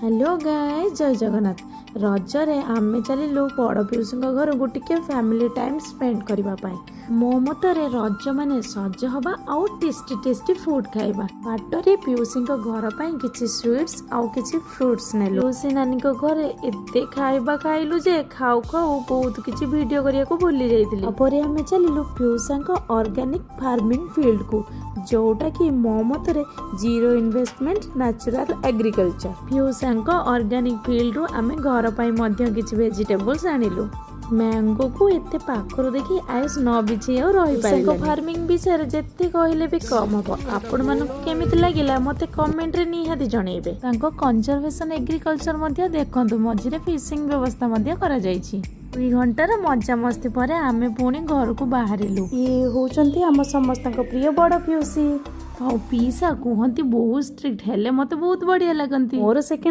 Hello guys, ଜୟ ଜଗନ୍ନାଥ। ରଜରେ ଆମେ ଚାଲିଲୁ ବଡ଼ ପିଉସୀଙ୍କ ଘରକୁ ଟିକେ ଫ୍ୟାମିଲି ଟାଇମ୍ ସ୍ପେଣ୍ଡ କରିବା ପାଇଁ। ମୋ ମତରେ ରଜ ମାନେ ସଜ ହବା ଆଉ ଟେଷ୍ଟି ଟେଷ୍ଟି ଫୁଡ୍ ଖାଇବା। ବାଟରେ ପିଉସୀଙ୍କ ଘର ପାଇଁ କିଛି ସୁଇଟ୍ସ ଆଉ କିଛି ଫ୍ରୁଟ୍ସ ନେଲୁ। ପିଉସୀ ନାନୀଙ୍କ ଘରେ ଏତେ ଖାଇବା ଖାଇଲୁ ଯେ ଖାଉ ଖାଉ ବହୁତ କିଛି ଭିଡ଼ିଓ କରିବାକୁ ଭୁଲି ଯାଇଥିଲି। ତାପରେ ଆମେ ଚାଲିଲୁ ପିଉସାଙ୍କ ଅର୍ଗାନିକ ଫାର୍ମିଂ ଫିଲ୍ଡକୁ, ଯୋଉଟାକି ମୋ ମତରେ ଜିରୋ ଇନଭେଷ୍ଟମେଣ୍ଟ ନ୍ୟାଚୁରାଲ ଏଗ୍ରିକଲଚର। ପିଉସାଙ୍କ ଅର୍ଗାନିକ ଫିଲ୍ଡରୁ ଆମେ ଘର ପାଇଁ ମଧ୍ୟ କିଛି ଭେଜିଟେବଲ୍ସ ଆଣିଲୁ। ମ୍ୟାଙ୍ଗୋକୁ ଏତେ ପାଖରୁ ଦେଖି ଆୟୁଷ ନ ବିଛେଇ ଆଉ ରହିପାରିଲା। ଫାର୍ମିଂ ବିଷୟରେ ଯେତେ କହିଲେ ବି କମ୍ ହବ। ଆପଣମାନଙ୍କୁ କେମିତି ଲାଗିଲା, ମତେ କମେଣ୍ଟରେ ନିହାତି ଜଣେଇବେ। ତାଙ୍କ କନଜରଭେସନ ଏଗ୍ରିକଲଚର ମଧ୍ୟ ଦେଖନ୍ତୁ। ମଝିରେ ଫିସିଂ ବ୍ୟବସ୍ଥା ମଧ୍ୟ କରାଯାଇଛି। 2 ଘଣ୍ଟାର ମଜାମସ୍ତି ପରେ ଆମେ ପୁଣି ଘରକୁ ବାହାରିଲୁ। ଇଏ ହଉଛନ୍ତି ଆମ ସମସ୍ତଙ୍କ ପ୍ରିୟ ବଡ଼ ପିଉସୀ। ଆଉ ପିଇସା କୁହନ୍ତି ବହୁତ ଷ୍ଟ୍ରିକ୍ଟ, ହେଲେ ମତେ ବହୁତ ବଢିଆ ଲାଗନ୍ତି। ମୋର ସେକେଣ୍ଡ